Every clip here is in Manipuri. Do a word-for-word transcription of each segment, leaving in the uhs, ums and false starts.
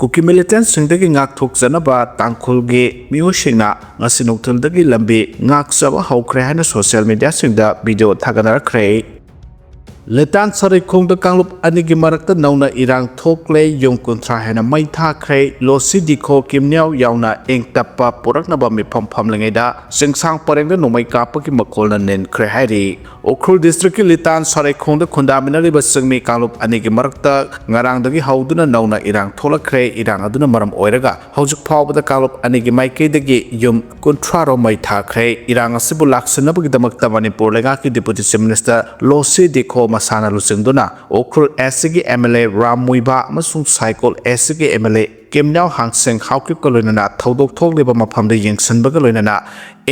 ꯀꯨꯀꯤ ꯃꯤꯂꯤꯇꯦꯟꯁꯤꯡꯗꯒꯤ ꯉꯥꯛꯊꯣꯛꯆꯅꯕ ꯇꯥꯡꯈꯨꯜꯒꯤ ꯃꯤꯑꯣꯏꯁꯤꯡꯅ ꯉꯁꯤ ꯅꯨꯡꯊꯤꯜꯗꯒꯤ ꯂꯝꯕꯤ ꯉꯥꯛꯆꯕ ꯍꯧꯈ꯭ꯔꯦ ꯍꯥꯏꯅ ꯁꯣꯁꯤꯌꯦꯜ ꯃꯤꯗꯤꯌꯥꯁꯤꯡꯗ ꯚꯤꯗꯤꯑꯣ ꯊꯥꯒꯠꯅꯔꯛꯈ꯭ꯔꯦ꯫ ꯂꯤꯇꯥꯟ ꯁꯔꯩꯈꯣꯡꯗ ꯀꯥꯡꯂꯨꯞ ꯑꯅꯤꯒꯤ ꯃꯔꯛꯇ ꯅꯧꯅ ꯏꯔꯥꯡ ꯊꯣꯛꯂꯦ, ꯌꯨꯝ ꯀꯨꯟꯊ꯭ꯔꯥ ꯍꯦꯟꯅ ꯃꯩ ꯊꯥꯈ꯭ꯔꯦ꯫ ꯂꯣꯁꯤ ꯗꯤꯈꯣ ꯀꯤꯝꯅꯤꯌꯥꯎ ꯌꯥꯎꯅ ꯏꯪ ꯇꯞꯄ ꯄꯨꯔꯛꯅꯕ ꯃꯤꯐꯝ ꯐꯝꯂꯤꯉꯩꯗ ꯆꯤꯡꯁꯥꯡ ꯄꯔꯦꯡꯗ ꯅꯣꯡꯃꯩ ꯀꯥꯞꯄꯒꯤ ꯃꯈꯣꯜꯅ ꯅꯤꯟꯈ꯭ꯔꯦ ꯍꯥꯏꯔꯤ꯫ ꯎꯈ꯭ꯔꯨꯜ ꯗꯤꯁꯇ꯭ꯔꯤꯛꯀꯤ ꯂꯤꯇꯥꯟ ꯁꯔꯩꯈꯣꯡꯗ ꯈꯨꯟꯗꯥꯃꯤꯟꯅꯔꯤꯕ ꯆꯤꯡꯃꯤ ꯀꯥꯡꯂꯨꯞ ꯑꯅꯤꯒꯤ ꯃꯔꯛꯇ ꯉꯔꯥꯡꯗꯒꯤ ꯍꯧꯗꯨꯅ ꯅꯧꯅ ꯏꯔꯥꯡ ꯊꯣꯛꯂꯛꯈ꯭ꯔꯦ꯫ ꯏꯔꯥꯡ ꯑꯗꯨꯅ ꯃꯔꯝ ꯑꯣꯏꯔꯒ ꯍꯧꯖꯤꯛ ꯐꯥꯎꯕꯗ ꯀꯥꯡꯂꯨꯞ ꯑꯅꯤꯒꯤ ꯃꯥꯏꯀꯩꯗꯒꯤ ꯌꯨꯝ ꯀꯨꯟꯊ꯭ꯔꯥ ꯔꯣꯝ ꯃꯩ ꯊꯥꯈ꯭ꯔꯦ꯫ ꯏꯔꯥꯡ ꯑꯁꯤꯕꯨ ꯂꯥꯛꯁꯤꯟꯅꯕꯒꯤꯗꯃꯛꯇ ꯃꯅꯤꯄꯨꯔ ꯂꯩꯉꯥꯛꯀꯤ ꯗꯤꯄꯨꯇꯤ ꯆꯤꯐ ꯃꯤꯅꯤꯁꯇꯔ ꯂꯣꯁꯤ ꯗꯤꯈꯣ ꯃꯁꯥꯅ ꯂꯨꯆꯤꯡꯗꯨꯅ ꯎꯈ꯭ꯔꯨꯜ ꯑꯦꯁ ꯁꯤꯒꯤ ꯑꯦꯝ ꯑꯦꯜ ꯑꯦ ꯔꯥꯝ ꯃꯨꯏꯕꯥ ꯑꯃꯁꯨꯡ ꯁꯥꯏꯀꯣꯜ ꯑꯦꯁ ꯁꯤꯒꯤ ꯑꯦꯝ ꯑꯦꯜ ꯑꯦ ꯀꯤꯝꯅꯥꯎ ꯍꯥꯡꯁꯦꯡ ꯍꯥꯎꯀꯤꯞꯀ ꯂꯣꯏꯅꯅ ꯊꯧꯗꯣꯛ ꯊꯣꯛꯂꯤꯕ ꯃꯐꯝꯗ ꯌꯦꯡꯁꯤꯟꯕꯒ ꯂꯣꯏꯅꯅ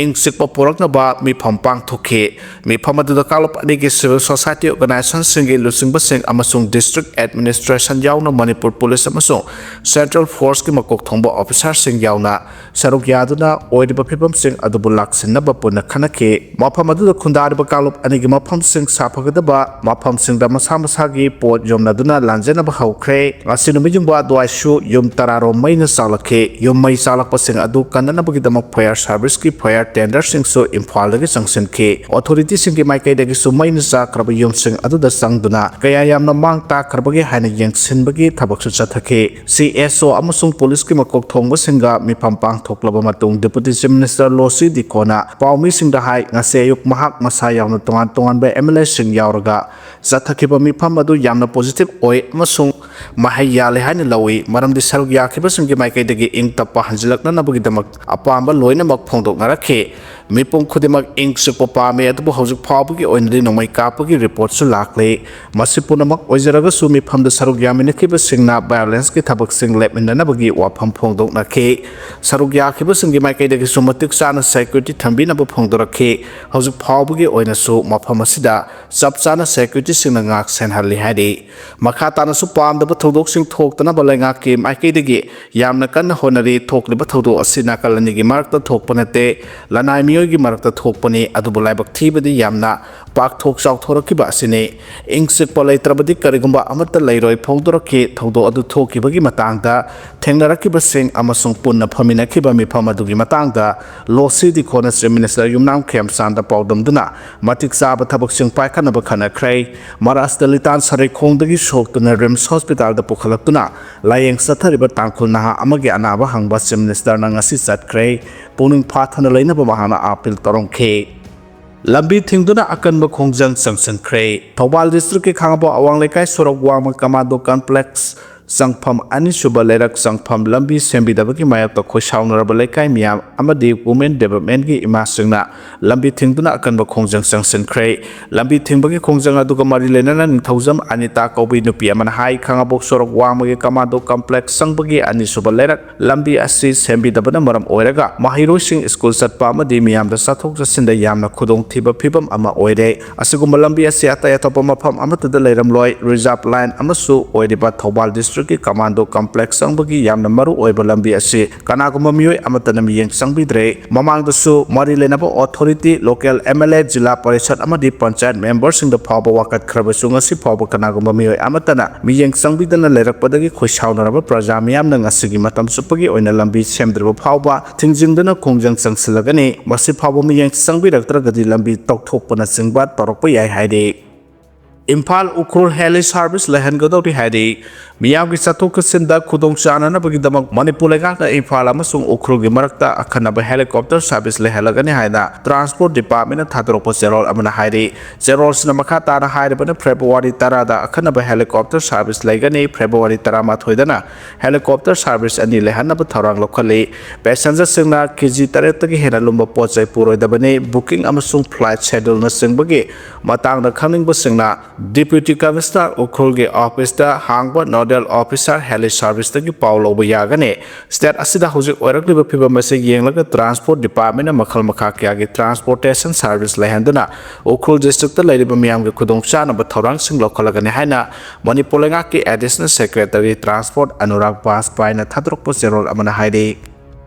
ꯏꯪ ꯆꯤꯛꯄ ꯄꯨꯔꯛꯅꯕ ꯃꯤꯐꯝ ꯄꯥꯡꯊꯣꯛꯈꯤ꯫ ꯃꯤꯐꯝ ꯑꯗꯨꯗ ꯀꯥꯡꯂꯨꯞ ꯑꯅꯤꯒꯤ ꯁꯤꯚꯤꯜ ꯁꯣꯁꯥꯏꯇꯤ ꯑꯣꯔꯒꯅꯥꯏꯖꯦꯁꯟꯁꯤꯡꯒꯤ ꯂꯨꯆꯤꯡꯕꯁꯤꯡ ꯑꯃꯁꯨꯡ ꯗꯤꯁꯇ꯭ꯔꯤꯛ ꯑꯦꯗꯃꯤꯅꯤꯁꯇ꯭ꯔꯦꯁꯟ ꯌꯥꯎꯅ ꯃꯅꯤꯄꯨꯔ ꯄꯨꯂꯤꯁ ꯑꯃꯁꯨꯡ ꯁꯦꯟꯇ꯭ꯔꯦꯜ ꯐꯣꯔꯁꯀꯤ ꯃꯀꯣꯛ ꯊꯣꯡꯕ ꯑꯣꯐꯤꯁꯥꯔꯁꯤꯡ ꯌꯥꯎꯅ ꯁꯔꯨꯛ ꯌꯥꯗꯨꯅ ꯑꯣꯏꯔꯤꯕ ꯐꯤꯕꯝꯁꯤꯡ ꯑꯗꯨꯕꯨ ꯂꯥꯛꯁꯤꯟꯅꯕ ꯄꯨꯟꯅ ꯈꯟꯅꯈꯤ꯫ ꯃꯐꯝ ꯑꯗꯨꯗ ꯈꯨꯟꯗꯥꯔꯤꯕ ꯀꯥꯡꯂꯨꯞ ꯑꯅꯤꯒꯤ ꯃꯐꯝꯁꯤꯡ ꯁꯥꯐꯒꯗꯕ ꯃꯐꯝꯁꯤꯡꯗ ꯃꯁꯥ ꯃꯁꯥꯒꯤ ꯄꯣꯠ ꯌꯣꯝꯅꯗꯨꯅ ꯂꯥꯟꯖꯦꯟꯅꯕ ꯍꯧꯈ꯭ꯔꯦ꯫ ꯉꯁꯤ ꯅꯨꯃꯤꯠ ꯌꯨꯡꯕ ꯑꯗꯨꯋꯥꯏꯁꯨ ꯌꯨꯝ ꯇꯔꯥ ꯔꯣꯝ ꯃꯩꯅ ꯆꯥꯛꯂꯛꯈꯤ꯫ ꯌꯨꯝ ꯃꯩ ꯆꯥꯛꯂꯛꯄꯁꯤꯡ ꯑꯗꯨ ꯀꯟꯅꯅꯕꯒꯤꯗꯃꯛ ꯐꯥꯌꯔ ꯁꯥꯔꯚꯤꯁꯀꯤ ꯐꯥꯌꯔ ꯇꯦꯟꯗꯔꯁꯤꯡꯁꯨ ꯏꯝꯐꯥꯜꯗꯒꯤ ꯆꯪꯁꯤꯟꯈꯤ꯫ ꯑꯣꯊꯣꯔꯤꯇꯤꯁꯤꯡꯒꯤ ꯃꯥꯏꯀꯩꯗꯒꯤꯁꯨ ꯃꯩꯅ ꯆꯥꯛꯈ꯭ꯔꯕ ꯌꯨꯝꯁꯤꯡ ꯑꯗꯨꯗ ꯆꯪꯗꯨꯅ ꯀꯌꯥ ꯌꯥꯝꯅ ꯃꯥꯡ ꯇꯥꯛꯈ꯭ꯔꯕꯒꯦ ꯍꯥꯏꯅ ꯌꯦꯡꯁꯤꯟꯕꯒꯤ ꯊꯕꯛꯁꯨ ꯆꯠꯊꯈꯤ꯫ ꯁꯤ ꯑꯦꯁ ꯑꯣ ꯑꯃꯁꯨꯡ ꯄꯨꯂꯤꯁꯀꯤ ꯃꯀꯣꯛ ꯊꯣꯡꯕꯁꯤꯡꯒ ꯃꯤꯐꯝ ꯄꯥꯡꯊꯣꯛꯂꯕ ꯃꯇꯨꯡ ꯗꯤꯄꯨꯇꯤ ꯆꯤꯐ ꯃꯤꯅꯤꯁꯇꯔ ꯂꯣꯁꯤ ꯗꯤꯈꯣꯅ ꯄꯥꯎꯃꯤꯁꯤꯡꯗ ꯍꯥꯏ, ꯉꯁꯤ ꯑꯌꯨꯛ ꯃꯍꯥꯛ ꯃꯁꯥ ꯌꯥꯎꯅ ꯇꯣꯉꯥꯟ ꯇꯣꯉꯥꯟꯕ ꯑꯦꯝ ꯑꯦꯜ ꯑꯦꯁꯤꯡ ꯌꯥꯎꯔꯒ ꯆꯠꯊꯈꯤꯕ ꯃꯤꯐꯝ ꯑꯗꯨ ꯌꯥꯝꯅ ꯄꯣꯖꯤꯇꯤꯚ ꯑꯣꯏ ꯑꯃꯁꯨꯡ ꯃꯍꯩ ꯌꯥꯜꯂꯦ ꯍꯥꯏꯅ ꯂꯧꯏ, ꯃꯔꯝꯗꯤ ꯁꯔꯨꯛ ꯌꯥꯈꯤꯕꯁꯤꯡꯒꯤ ꯃꯥꯏꯀꯩꯗꯒꯤ ꯏꯪ ꯇꯞꯄ ꯍꯟꯖꯤꯜꯂꯛꯅꯅꯕꯒꯤꯗꯃꯛ ꯑꯄꯥꯝꯕ ꯂꯣꯏꯅꯃꯛ ꯐꯣꯡꯗꯣꯛꯅꯔꯛꯈꯤ꯫ ꯃꯤꯄꯨꯝ ꯈꯨꯗꯤꯡꯃꯛ ꯏꯪ ꯆꯤꯛꯄ ꯄꯥꯝꯃꯤ, ꯑꯗꯨꯕꯨ ꯍꯧꯖꯤꯛ ꯐꯥꯎꯕꯒꯤ ꯑꯣꯏꯅꯗꯤ ꯅꯣꯡꯃꯩ ꯀꯥꯞꯄꯒꯤ ꯔꯤꯄꯣꯔꯠꯁꯨ ꯂꯥꯛꯂꯤ꯫ ꯃꯁꯤ ꯄꯨꯝꯅꯃꯛ ꯑꯣꯏꯖꯔꯒꯁꯨ ꯃꯤꯐꯝꯗ ꯁꯔꯨꯛ ꯌꯥꯃꯤꯟꯅꯈꯤꯕꯁꯤꯡꯅ ꯚꯥꯏꯑꯣꯂꯦꯟꯁꯀꯤ ꯊꯕꯛꯁꯤꯡ ꯂꯦꯞꯃꯤꯟꯅꯅꯕꯒꯤ ꯋꯥꯐꯝ ꯐꯣꯡꯗꯣꯛꯅꯈꯤ꯫ ꯁꯔꯨꯛ ꯌꯥꯈꯤꯕꯁꯤꯡꯒꯤ ꯃꯥꯏꯀꯩꯗꯒꯤꯁꯨ ꯃꯇꯤꯛ ꯆꯥꯅ ꯁꯦꯀ꯭ꯌꯨꯔꯤꯇꯤ ꯊꯝꯕꯤꯅꯕ ꯐꯣꯡꯗꯣꯔꯛꯈꯤ꯫ ꯍꯧꯖꯤꯛ ꯐꯥꯎꯕꯒꯤ ꯑꯣꯏꯅꯁꯨ ꯃꯐꯝ ꯑꯁꯤꯗ ꯆꯞ ꯆꯥꯅ ꯁꯦꯀ꯭ꯌꯨꯔꯤꯇꯤꯁꯤꯡꯅ ꯉꯥꯛ ꯁꯦꯟꯍꯜꯂꯤ ꯍꯥꯏꯔꯤ꯫ ꯃꯈꯥ ꯇꯥꯅꯁꯨ ꯄꯥꯝꯗꯕ ꯊꯧꯗꯣꯛꯁꯤꯡ ꯊꯣꯛꯇꯅꯕ ꯂꯩꯉꯥꯛꯀꯤ ꯃꯥꯏꯀꯩꯗꯒꯤ ꯌꯥꯝꯅ ꯀꯟꯅ ꯍꯣꯠꯅꯔꯤ꯫ ꯊꯣꯛꯂꯤꯕ ꯊꯧꯗꯣꯛ ꯑꯁꯤ ꯅꯥꯀꯜ ꯑꯅꯤꯒꯤ ꯃꯔꯛꯇ ꯊꯣꯛꯄ ꯅꯠꯇꯦ, ꯂꯅꯥꯏ ꯃꯤꯑꯣꯏꯒꯤ ꯃꯔꯛꯇ ꯊꯣꯛꯄꯅꯤ꯫ ꯑꯗꯨꯕꯨ ꯂꯥꯏꯕꯛ ꯊꯤꯕꯗꯤ ꯌꯥꯝꯅ ꯄꯥꯛꯊꯣꯛ ꯆꯥꯎꯊꯣꯔꯛꯈꯤꯕ ꯑꯁꯤꯅꯤ꯫ ꯏꯪ ꯆꯤꯛꯄ ꯂꯩꯇ꯭ꯔꯕꯗꯤ ꯀꯔꯤꯒꯨꯝꯕ ꯑꯃꯠꯇ ꯂꯩꯔꯣꯏ ꯐꯣꯡꯗꯣꯔꯛꯈꯤ꯫ ꯊꯧꯗꯣꯛ ꯑꯗꯨ ꯊꯣꯛꯈꯤꯕꯒꯤ ꯃꯇꯥꯡꯗ ꯊꯦꯡꯅꯔꯛꯈꯤꯕꯁꯤꯡ ꯑꯃꯁꯨꯡ ꯄꯨꯟꯅ ꯐꯝꯃꯤꯟꯅꯈꯤꯕ ꯃꯤꯐꯝ ꯑꯗꯨꯒꯤ ꯃꯇꯥꯡꯗ ꯂꯣꯁꯤ ꯗꯤꯈꯣꯅ Chief Minister ꯌꯨꯝꯅꯥꯝ ꯈꯦꯝꯆꯥꯟꯗ ꯄꯥꯎꯗꯝꯗꯨꯅ ꯃꯇꯤꯛ ꯆꯥꯕ ꯊꯕꯛꯁꯤꯡ ꯄꯥꯏꯈꯠꯅꯕ ꯈꯟꯅꯈ꯭ꯔꯦ꯫ ꯃꯔꯥꯖꯇ ꯂꯤꯇꯥꯟ ꯁꯔꯩꯈꯣꯡꯗꯒꯤ ꯁꯣꯛꯇꯨꯅ RIMS Hospitalꯗ ꯄꯨꯈꯠꯂꯛꯇꯨꯅ ꯂꯥꯌꯦꯡ ꯆꯠꯊꯔꯤꯕ ꯇꯥꯡꯈꯨꯜ ꯅꯍꯥ ꯑꯃꯒꯤ ꯑꯅꯥꯕ ꯍꯪꯕ Chief Ministerꯅ ꯉꯁꯤ ꯆꯠꯈ꯭ꯔꯦ꯫ ꯄꯨꯛꯅꯤꯡ ꯐꯥꯊꯅ ꯂꯩꯅꯕ ꯃꯍꯥꯛꯅ ꯑꯥꯄꯤꯜ ꯇꯧꯔꯝꯈꯤ꯫ ꯂꯝꯕꯤ ꯊꯤꯡꯗꯨꯅ ꯑꯀꯟꯕ ꯈꯣꯡꯖꯪ ꯆꯪꯁꯤꯟꯈ꯭ꯔꯦ꯫ ꯊꯧꯕꯥꯜ districtꯀꯤ ꯈꯥꯉꯕꯣꯛ ꯑꯋꯥꯡ ꯂꯩꯀꯥꯏ ꯁꯣꯔꯣꯛ ꯋꯥꯡꯃ Commando Complex ꯆꯪꯐꯝ ꯑꯅꯤꯁꯨꯕ ꯂꯩꯔꯛ ꯆꯪꯐꯝ ꯂꯝꯕꯤ ꯁꯦꯝꯕꯤꯗꯕꯒꯤ ꯃꯥꯌꯣꯛꯇ ꯈꯣꯏꯁꯥꯎꯅꯔꯕ ꯂꯩꯀꯥꯏ ꯃꯤꯌꯥꯝ ꯑꯃꯗꯤ Women Developmentꯀꯤ ꯏꯃꯥꯁꯤꯡꯅ ꯂꯝꯕꯤ ꯊꯤꯡꯗꯨꯅ ꯑꯀꯟꯕ ꯈꯣꯡꯖꯪ ꯆꯪꯁꯤꯟꯈ꯭ꯔꯦ꯫ ꯂꯝꯕꯤ ꯊꯤꯡꯕꯒꯤ ꯈꯣꯡꯖꯪ ꯑꯗꯨꯒ ꯃꯔꯤ ꯂꯩꯅꯅ ꯅꯤꯡꯊꯧꯖꯝ ꯑꯅꯤꯇꯥ ꯀꯧꯕꯤ ꯅꯨꯄꯤ ꯑꯃꯅ ꯍꯥꯏ, ꯈꯥꯉꯕꯣꯛ ꯁꯣꯔꯣꯛ ꯋꯥꯡꯃꯒꯤ Commando Complex ꯆꯪꯕꯒꯤ ꯑꯅꯤꯁꯨꯕ ꯂꯩꯔꯛ ꯂꯝꯕꯤ ꯑꯁꯤ ꯁꯦꯝꯕꯤꯗꯕꯅ ꯃꯔꯝ ꯑꯣꯏꯔꯒ ꯃꯍꯩꯔꯣꯏꯁꯤꯡ ꯁ꯭ꯀꯨꯜ ꯆꯠꯄ ꯑꯃꯗꯤ ꯃꯤꯌꯥꯝꯗ ꯆꯠꯊꯣꯛ ꯆꯠꯁꯤꯟꯗ ꯌꯥꯝꯅ ꯈꯨꯗꯣꯡꯊꯤꯕ ꯐꯤꯕꯝ ꯑꯃ ꯑꯣꯏꯔꯦ꯫ ꯑꯁꯤꯒꯨꯝꯕ ꯂꯝꯕꯤ ꯑꯁꯤ ꯑꯇꯩ ꯑꯇꯣꯞꯄ ꯃꯐꯝ ꯑꯃꯠꯇꯗ ꯂꯩꯔꯝꯂꯣꯏ꯫ Reserve line ꯑꯃꯁꯨ ꯑꯣꯏꯔꯤꯕ ꯊꯧꯕꯥꯜ districtꯀꯤ Commando Complex ꯆꯪꯕꯒꯤ ꯌꯥꯝꯅ ꯃꯔꯨ ꯑꯣꯏꯕ ꯂꯝꯕꯤ ꯑꯁꯤ ꯀꯅꯥꯒꯨꯝꯕ ꯃꯤꯑꯣꯏ ꯑꯃꯠꯇꯅ ꯃꯤꯠꯌꯦꯡ ꯆꯪꯕꯤꯗ꯭ꯔꯦ꯫ ꯃꯃꯥꯡꯗꯁꯨ ꯃꯔꯤ ꯂꯩꯅꯕ authority, local MLA, ꯖꯤꯂꯥ ꯄꯔꯤꯁꯠ ꯑꯃꯗꯤ ꯄꯟꯆꯥꯌꯠ memberꯁꯤꯡꯗ ꯐꯥꯎꯕ ꯋꯥꯀꯠꯈ꯭ꯔꯕꯁꯨ ꯉꯁꯤ ꯐꯥꯎꯕ ꯀꯅꯥꯒꯨꯝꯕ ꯃꯤꯑꯣꯏ ꯑꯃꯠꯇꯅ ꯃꯤꯠꯌꯦꯡ ꯆꯪꯕꯤꯗꯅ ꯂꯩꯔꯛꯄꯗꯒꯤ ꯈꯣꯏꯁꯥꯎꯅꯔꯕ ꯄ꯭ꯔꯖꯥ ꯃꯤꯌꯥꯝꯅ ꯉꯁꯤꯒꯤ ꯃꯇꯝ ꯆꯨꯞꯄꯒꯤ ꯑꯣꯏꯅ ꯂꯝꯕꯤ ꯁꯦꯝꯗ꯭ꯔꯤꯕ ꯐꯥꯎꯕ ꯊꯤꯡꯖꯤꯟꯗꯨꯅ ꯈꯣꯡꯖꯪ ꯆꯪꯁꯤꯜꯂꯒꯅꯤ꯫ ꯃꯁꯤ ꯐꯥꯎꯕ ꯃꯤꯠꯌꯦꯡ ꯆꯪꯕꯤꯔꯛꯇ꯭ꯔꯒꯗꯤ ꯂꯝꯕꯤ ꯇꯧꯊꯣꯛꯄꯅꯆꯤꯡꯕ ꯇꯧꯔꯛꯄ ꯌꯥꯏ ꯍꯥꯏꯔꯤ꯫ ꯏꯝꯐꯥꯜ ꯎꯈ꯭ꯔꯨꯜ heli service ꯂꯩꯍꯟꯒꯗꯧꯔꯤ ꯍꯥꯏꯔꯤ꯫ ꯃꯤꯌꯥꯝꯒꯤ ꯆꯠꯊꯣꯛ ꯆꯠꯁꯤꯟꯗ ꯈꯨꯗꯣꯡ ꯆꯥꯅꯅꯕꯒꯤꯗꯃꯛ ꯃꯅꯤꯄꯨꯔ ꯂꯩꯉꯥꯛꯅ ꯏꯝꯐꯥꯜ ꯑꯃꯁꯨꯡ ꯎꯈ꯭ꯔꯨꯜꯒꯤ ꯃꯔꯛꯇ ꯑꯈꯟꯅꯕ helicopter service ꯂꯩꯍꯜꯂꯒꯅꯤ ꯍꯥꯏꯅ Transport Departmentꯅ ꯊꯥꯗꯣꯔꯛꯄ ꯆꯦꯔꯣꯜ ꯑꯃꯅ ꯍꯥꯏꯔꯤ꯫ ꯆꯦꯔꯣꯜꯁꯤꯅ ꯃꯈꯥ ꯇꯥꯅ ꯍꯥꯏꯔꯤꯕꯅ, February ꯇꯔꯥꯗ ꯑꯈꯟꯅꯕ helicopter service ꯂꯩꯒꯅꯤ꯫ February ꯇꯔꯥꯃꯥꯊꯣꯏꯗꯅ helicopter service ꯑꯅꯤ ꯂꯩꯍꯟꯅꯕ ꯊꯧꯔꯥꯡ ꯂꯧꯈꯠꯂꯤ꯫ Passengerꯁꯤꯡꯅ KG ꯇꯔꯦꯠꯇꯒꯤ ꯍꯦꯟꯅ ꯂꯨꯝꯕ ꯄꯣꯠ ꯆꯩ ꯄꯨꯔꯣꯏꯗꯕꯅꯤ꯫ Booking ꯑꯃꯁꯨꯡ flight scheduleꯅꯆꯤꯡꯕꯒꯤ ꯃꯇꯥꯡꯗ ꯈꯪꯅꯤꯡꯕꯁꯤꯡꯅ Deputy Commissioner ꯎꯈ꯭ꯔꯨꯜꯒꯤ officeꯇ ꯍꯥꯡꯕ Nodal Officer heli serviceꯇꯒꯤ ꯄꯥꯎ ꯂꯧꯕ ꯌꯥꯒꯅꯤ꯫ State ꯑꯁꯤꯗ ꯍꯧꯖꯤꯛ ꯑꯣꯏꯔꯛꯂꯤꯕ ꯐꯤꯕꯝ ꯑꯁꯤ ꯌꯦꯡꯂꯒ Transport Departmentꯅ ꯃꯈꯜ ꯃꯈꯥ ꯀꯌꯥꯒꯤ transportation service ꯂꯩꯍꯟꯗꯨꯅ ꯎꯈ꯭ꯔꯨꯜ districtꯇ ꯂꯩꯔꯤꯕ ꯃꯤꯌꯥꯝꯒꯤ ꯈꯨꯗꯣꯡꯆꯥꯅꯕ ꯊꯧꯔꯥꯡꯁꯤꯡ ꯂꯧꯈꯠꯂꯒꯅꯤ ꯍꯥꯏꯅ ꯃꯅꯤꯄꯨꯔ ꯂꯩꯉꯥꯛꯀꯤ Additional Secretary Transport ꯑꯅꯨꯔꯥꯒ ꯕꯥꯖꯄꯥꯏꯅ ꯊꯥꯗꯣꯔꯛꯄ ꯆꯦꯔꯣꯜ ꯑꯃꯅ ꯍꯥꯏꯔꯤ꯫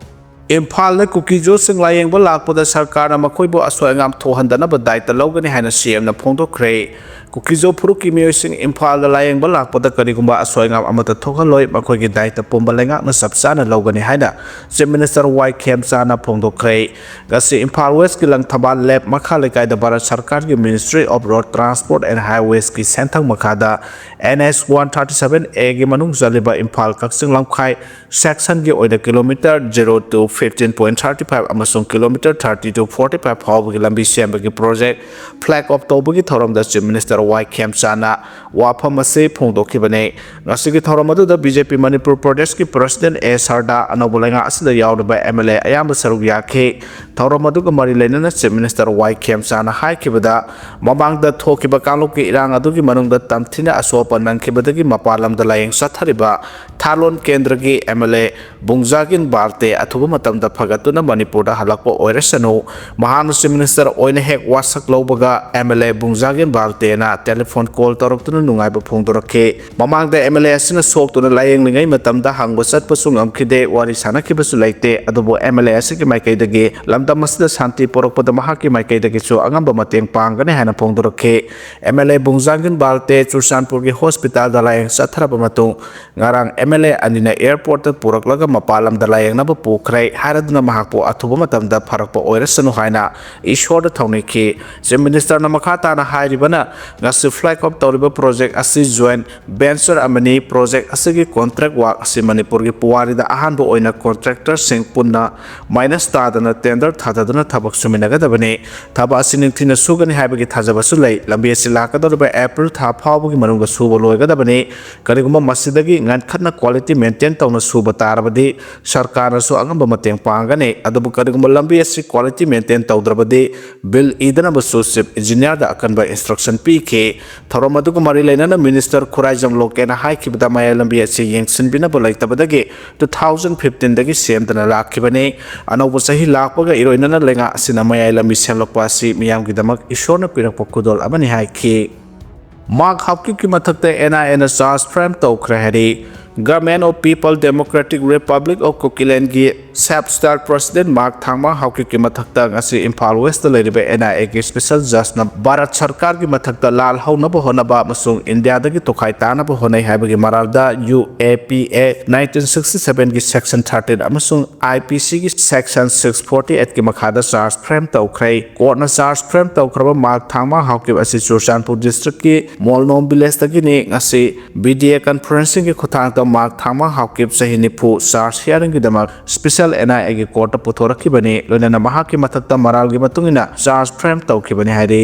ꯏꯝꯐꯥꯜꯗ ꯀꯨꯀꯤꯖꯣꯁꯤꯡ ꯂꯥꯌꯦꯡꯕ ꯂꯥꯛꯄꯗ ꯁꯔꯀꯥꯔꯅ ꯃꯈꯣꯏꯕꯨ ꯑꯁꯣꯏ ꯑꯉꯥꯝ ꯊꯣꯛꯍꯟꯗꯅꯕ ꯗꯥꯏꯇ ꯂꯧꯒꯅꯤ ꯍꯥꯏꯅ ꯁꯤ ꯑꯦꯝꯅ ꯐꯣꯡꯗꯣꯛꯈ꯭ꯔꯦ꯫ ꯀꯨꯀꯤꯖꯣ ꯐꯨꯔꯨꯞꯀꯤ ꯃꯤꯑꯣꯏꯁꯤꯡ ꯏꯝꯐꯥꯜꯗ ꯂꯥꯌꯦꯡꯕ ꯂꯥꯛꯄꯗ ꯀꯔꯤꯒꯨꯝꯕ ꯑꯁꯣꯏ ꯑꯉꯥꯝ ꯑꯃꯠꯇ ꯊꯣꯛꯍꯜꯂꯣꯏ, ꯃꯈꯣꯏꯒꯤ ꯗꯥꯏꯇ ꯄꯨꯝꯕ ꯂꯩꯉꯥꯛꯅ ꯆꯞ ꯆꯥꯅ ꯂꯧꯒꯅꯤ ꯍꯥꯏꯅ ꯆꯤꯐ ꯃꯤꯅꯤꯁꯇꯔ ꯋꯥꯏ ꯈꯦꯝꯆꯥꯅ ꯐꯣꯡꯗꯣꯛꯈ꯭ꯔꯦ꯫ ꯉꯁꯤ ꯏꯝꯐꯥꯜ ꯋꯦꯁꯀꯤ ꯂꯪꯊꯕꯥꯜ ꯂꯦꯞ ꯃꯈꯥ ꯂꯩꯀꯥꯏꯗ ꯚꯥꯔꯠ ꯁꯔꯀꯥꯔꯒꯤ Ministry of Road Transport and Highwaysꯀꯤ ꯁꯦꯟꯊꯪ ꯃꯈꯥꯗ N H one thirty seven A ꯒꯤ ꯃꯅꯨꯡ ꯆꯜꯂꯤꯕ ꯏꯝꯐꯥꯜ ꯀꯛꯆꯤꯡ ꯂꯝꯈꯥꯏ ꯁꯦꯛꯁꯟꯒꯤ ꯑꯣꯏꯅ kilometre zero to fifteen point thirty five ꯑꯃꯁꯨꯡ kilometre thirty to forty five ꯐꯥꯎꯕꯒꯤ ꯂꯝꯕꯤ ꯁꯦꯝꯕꯒꯤ ꯄ꯭ꯔꯣꯖꯦꯛ ꯐ꯭ꯂꯦꯒ ꯑꯣꯐ ꯇꯧꯕꯒꯤ ꯊꯧꯔꯝꯗ ꯆꯤꯐ ꯃꯤꯅꯤꯁꯇꯔ ꯋꯥꯏ ꯈꯦꯝꯆꯥꯅ ꯋꯥꯐꯝ ꯑꯁꯤ ꯐꯣꯡꯗꯣꯛꯈꯤꯕꯅꯤ꯫ ꯉꯁꯤꯒꯤ ꯊꯧꯔꯝ ꯑꯗꯨꯗ B J P ꯃꯅꯤꯄꯨꯔ ꯄ꯭ꯔꯗꯦꯁꯀꯤ ꯄ꯭ꯔꯁꯤꯗꯦꯟ ꯑꯦ ꯁꯔꯗꯥ, ꯑꯅꯧꯕ ꯂꯩꯉꯥꯛ ꯑꯁꯤꯗ ꯌꯥꯎꯔꯤꯕ M L A ꯑꯌꯥꯝꯕ ꯁꯔꯨꯛ ꯌꯥꯈꯤ꯫ ꯊꯧꯔꯝ ꯑꯗꯨꯒ ꯃꯔꯤ ꯂꯩꯅꯅ ꯆꯤꯐ ꯃꯤꯅꯤꯁꯇꯔ ꯋꯥꯏ ꯈꯦꯝꯆꯥꯅ ꯍꯥꯏꯈꯤꯕꯗ, ꯃꯃꯥꯡꯗ ꯊꯣꯛꯈꯤꯕ ꯀꯥꯡꯂꯨꯞꯀꯤ ꯏꯔꯥꯡ ꯑꯗꯨꯒꯤ ꯃꯅꯨꯡꯗ ꯇꯝꯊꯤꯅ ꯑꯁꯣꯛ ꯑꯄꯟ ꯅꯪꯈꯤꯕꯗꯒꯤ ꯃꯄꯥꯟ ꯂꯝꯗ ꯂꯥꯌꯦꯡ ꯆꯠꯊꯔꯤꯕ ꯊꯥꯂꯣꯟ ꯀꯦꯟꯗ꯭ꯔꯒꯤ M L A ꯕꯨꯡꯖꯥꯒꯤꯟ ꯕꯥꯔꯇꯦ ꯑꯊꯨꯕ ꯃꯇꯝꯗ ꯐꯒꯠꯇꯨꯅ ꯃꯅꯤꯄꯨꯔꯗ ꯍꯜꯂꯛꯄ ꯑꯣꯏꯔꯁꯅꯨ꯫ ꯃꯍꯥꯛꯅ ꯆꯤꯐ ꯃꯤꯅꯤꯁꯇꯔ ꯑꯣꯏꯅ ꯍꯦꯛ ꯋꯥꯁꯛ ꯂꯧꯕꯒ M L A ꯕꯨꯡꯖꯥꯒꯤꯟ ꯕꯥꯔꯇꯦꯅ ꯇꯦꯂꯤꯐꯣꯟ ꯀꯣꯜ ꯇꯧꯔꯛꯇꯨꯅ ꯅꯨꯡꯉꯥꯏꯕ ꯐꯣꯡꯗꯣꯔꯛꯈꯤ꯫ ꯃꯃꯥꯡꯗ M L A ꯑꯁꯤꯅ ꯁꯣꯛꯇꯨꯅ ꯂꯥꯌꯦꯡꯂꯤꯉꯩ ꯃꯇꯝꯗ ꯍꯪꯕ ꯆꯠꯄꯁꯨ ꯉꯝꯈꯤꯗꯦ, ꯋꯥꯔꯤ ꯁꯥꯅꯈꯤꯕꯁꯨ ꯂꯩꯇꯦ꯫ ꯑꯗꯨꯕꯨ M L A ꯑꯁꯤꯒꯤ ꯃꯥꯏꯀꯩꯗꯒꯤ ꯂꯝꯗꯝ ꯑꯁꯤꯗ ꯁꯥꯟꯇꯤ ꯄꯨꯔꯛꯄꯗ ꯃꯍꯥꯛꯀꯤ ꯃꯥꯏꯀꯩꯗꯒꯤꯁꯨ ꯑꯉꯝꯕ ꯃꯇꯦꯡ ꯄꯥꯡꯒꯅꯤ ꯍꯥꯏꯅ ꯐꯣꯡꯗꯣꯔꯛꯈꯤ꯫ M L A ꯕꯨꯡꯖꯥꯡꯒꯤꯟ ꯕꯥꯔꯇꯦ ꯆꯨꯔꯆꯥꯟꯄꯨꯔꯒꯤ ꯍꯣꯁꯄꯤꯇꯥꯜꯗ ꯂꯥꯌꯦꯡ ꯆꯠꯊꯔꯕ ꯃꯇꯨꯡ, ꯉꯔꯥꯡ M L A ꯑꯅꯤꯅ ꯑꯦꯌꯔꯄꯣꯔꯠꯇ ꯄꯨꯔꯛꯂꯒ ꯃꯄꯥꯟ ꯂꯝꯗ ꯂꯥꯌꯦꯡꯅꯕ ꯄꯨꯈ꯭ꯔꯦ ꯍꯥꯏꯔꯗꯨꯅ ꯃꯍꯥꯛꯄꯨ ꯑꯊꯨꯕ ꯃꯇꯝꯗ ꯐꯔꯛꯄ ꯑꯣꯏꯔꯁꯅꯨ ꯍꯥꯏꯅ ꯏꯁꯣꯔꯗ ꯊꯧꯅꯤꯈꯤ꯫ ꯆꯤꯐ ꯃꯤꯅꯤꯁꯇꯔꯅ ꯃꯈꯥ ꯇꯥꯅ ꯍꯥꯏꯔꯤꯕꯅ, ꯉꯁꯤ ꯐ꯭ꯂꯦꯒ ꯑꯣꯐ ꯇꯧꯔꯤꯕ ꯄ꯭ꯔꯣꯖꯦꯛ ꯑꯁꯤ ꯖꯣꯏꯟ ꯚꯦꯟꯆꯔ ꯑꯃꯅꯤ꯫ ꯄ꯭ꯔꯣꯖꯦꯛ ꯑꯁꯤꯒꯤ ꯀꯣꯟꯇ꯭ꯔꯦꯛ ꯋꯥꯔꯛ ꯑꯁꯤ ꯃꯅꯤꯄꯨꯔꯒꯤ ꯄꯨꯋꯥꯔꯤꯗ ꯑꯍꯥꯟꯕ ꯑꯣꯏꯅ ꯀꯣꯟꯇ꯭ꯔꯦꯛꯇꯔꯁꯤꯡ ꯄꯨꯟꯅ ꯃꯥꯏꯅꯁ ꯇꯥꯗꯅ ꯇꯦꯟꯗꯔ ꯊꯥꯗꯗꯨꯅ ꯊꯕꯛ ꯁꯨꯃꯤꯟꯅꯒꯗꯕꯅꯤ꯫ ꯊꯕꯛ ꯑꯁꯤ ꯅꯤꯡꯊꯤꯅ ꯁꯨꯒꯅꯤ ꯍꯥꯏꯕꯒꯤ ꯊꯥꯖꯕꯁꯨ ꯂꯩ꯫ ꯂꯝꯕꯤ ꯑꯁꯤ ꯂꯥꯛꯀꯗꯧꯔꯤꯕ ꯑꯦꯄ꯭ꯔꯤꯜ ꯊꯥ ꯐꯥꯎꯕꯒꯤ ꯃꯅꯨꯡꯗ ꯁꯨꯕ ꯂꯣꯏꯒꯗꯕꯅꯤ꯫ ꯀꯔꯤꯒꯨꯝꯕ ꯃꯁꯤꯗꯒꯤ ꯉꯟꯈꯠꯅ ꯀ꯭ꯋꯥꯂꯤꯇꯤ ꯃꯦꯟꯇꯦꯟ ꯇꯧꯅ ꯁꯨꯕ ꯇꯥꯔꯕꯗꯤ ꯁꯔꯀꯥꯔꯅꯁꯨ ꯑꯉꯝꯕ ꯃꯇꯦꯡ ꯄꯥꯡꯒꯅꯤ꯫ ꯑꯗꯨꯕꯨ ꯀꯔꯤꯒꯨꯝꯕ ꯂꯝꯕꯤ ꯑꯁꯤ ꯀ꯭ꯋꯥꯂꯤꯇꯤ ꯃꯦꯟꯇꯦꯟ ꯇꯧꯗ꯭ꯔꯕꯗꯤ ꯕꯤꯜ ꯏꯗꯅꯕꯁꯨ ꯆꯤꯐ ꯏꯟꯖꯤꯅꯤꯌꯥꯔꯗ ꯑꯀꯟꯕ ꯏꯟꯁꯇ꯭ꯔꯛꯁꯟ ꯄꯤꯈꯤ꯫ ꯊꯧꯔꯝ ꯑꯗꯨꯒ ꯃꯔꯤ ꯂꯩꯅꯅ ꯃꯤꯅꯤꯁꯇꯔ ꯈꯨꯔꯥꯏꯖꯝ ꯂꯣꯀꯦꯟꯅ ꯍꯥꯏꯈꯤꯕꯗ, ꯃꯌꯥꯏ ꯂꯝꯕꯤ ꯑꯁꯤ ꯌꯦꯡꯁꯤꯟꯕꯤꯅꯕ ꯂꯩꯇꯕꯗꯒꯤ two thousand fifteen ꯗꯒꯤ ꯁꯦꯝꯗꯅ ꯂꯥꯛꯈꯤꯕꯅꯤ꯫ ꯑꯅꯧꯕ ꯆꯍꯤ ꯂꯥꯛꯄꯒ ꯏꯔꯣꯏꯅꯅ ꯂꯩꯉꯥꯛ ꯑꯁꯤꯅ ꯃꯌꯥꯏ ꯂꯝꯕꯤ ꯁꯦꯝꯂꯛꯄ ꯑꯁꯤ ꯃꯤꯌꯥꯝꯒꯤꯗꯃꯛ ꯏꯁꯣꯔꯅ ꯄꯤꯔꯛꯄ ꯈꯨꯗꯣꯜ ꯑꯃꯅꯤ ꯍꯥꯏꯈꯤ꯫ ꯃꯥꯔꯛ ꯍꯥꯎꯀꯤꯞꯀꯤ ꯃꯊꯛꯇ N I A ꯅ ꯆꯥꯔꯖ ꯐ꯭ꯔꯦꯝ ꯇꯧꯈ꯭ꯔꯦ ꯍꯥꯏꯔꯤ꯫ Government of People Democratic Republic of ꯀꯨꯀꯤꯂꯦꯟꯒꯤ ꯁꯦꯞ ꯁ꯭ꯇꯥꯔ ꯄ꯭ꯔꯁꯤꯗꯦꯟ ꯃꯥꯔꯛ ꯊꯥꯡꯃꯥꯡ ꯍꯥꯎꯀꯤꯞꯀꯤ ꯃꯊꯛꯇ ꯉꯁꯤ ꯏꯝꯐꯥꯜ ꯋꯦꯁꯇ ꯂꯩꯔꯤꯕ ꯑꯦꯟ ꯑꯥꯏ ꯑꯦꯒꯤ ꯁ꯭ꯄꯦꯁꯦꯜ ꯖꯖꯅ ꯚꯥꯔꯠ ꯁꯔꯀꯥꯔꯒꯤ ꯃꯊꯛꯇ ꯂꯥꯜ ꯍꯧꯅꯕ ꯍꯣꯠꯅꯕ ꯑꯃꯁꯨꯡ ꯏꯟꯗꯤꯌꯥꯗꯒꯤ ꯇꯣꯈꯥꯏ ꯇꯥꯅꯕ ꯍꯣꯠꯅꯩ ꯍꯥꯏꯕꯒꯤ ꯃꯔꯥꯜꯗ ꯌꯨ ꯑꯦ ꯄꯤ ꯑꯦ ꯅꯥꯏꯟꯇꯤꯟ ꯁꯤꯛꯁꯇꯤ ꯁꯚꯦꯟꯒꯤ ꯁꯦꯛꯁꯟ ꯊꯥꯔꯇꯤꯟ ꯑꯃꯁꯨꯡ ꯑꯥꯏ ꯄꯤ ꯁꯤꯒꯤ ꯁꯦꯛꯁꯟ ꯁꯤꯛꯁ ꯐꯣꯔꯇꯤ ꯑꯩꯠꯀꯤ ꯃꯈꯥꯗ ꯆꯥꯔꯖ ꯐ꯭ꯔꯦꯝ ꯇꯧꯈ꯭ꯔꯦ꯫ ꯀꯣꯔꯠꯅ ꯆꯥꯔꯖ ꯐ꯭ꯔꯦꯝ ꯇꯧꯈ꯭ꯔꯕ ꯃꯥꯔꯛ ꯊꯥꯡꯃꯥꯡ ꯍꯥꯎꯀꯤꯞ ꯑꯁꯤ ꯆꯨꯔꯆꯥꯟꯄꯨꯔ ꯗꯤꯁꯇ꯭ꯔꯤꯛꯀꯤ ꯃꯣꯜꯅꯣꯝ ꯚꯤꯂꯦꯖꯇꯒꯤꯅꯤ꯫ ꯉꯁꯤ ꯚꯤ ꯗꯤ ꯑꯦ ꯀꯟꯐ꯭ꯔꯦꯟꯁꯤꯡꯒꯤ ꯈꯨꯠꯊꯥꯡꯗ ꯃꯥꯔꯛ ꯊꯥꯡꯃꯥꯡ ꯍꯥꯎꯀꯤꯞ ꯆꯍꯤ ꯅꯤꯐꯨ ꯆꯥꯔꯖ ꯍꯤꯌꯥꯔꯤꯡꯒꯤꯗꯃꯛ ꯁ꯭ꯄꯦꯁꯦꯜ ꯑꯦꯟ ꯑꯥꯏ ꯑꯦꯒꯤ ꯀꯣꯔꯠꯇ ꯄꯨꯊꯣꯔꯛꯈꯤꯕꯅꯤ, ꯂꯣꯏꯅꯅ ꯃꯍꯥꯛꯀꯤ ꯃꯊꯛꯇ ꯃꯔꯥꯜꯒꯤ ꯃꯇꯨꯡ ꯏꯟꯅ ꯆꯥꯔꯖ ꯐ꯭ꯔꯦꯝ ꯇꯧꯈꯤꯕꯅꯤ ꯍꯥꯏꯔꯤ꯫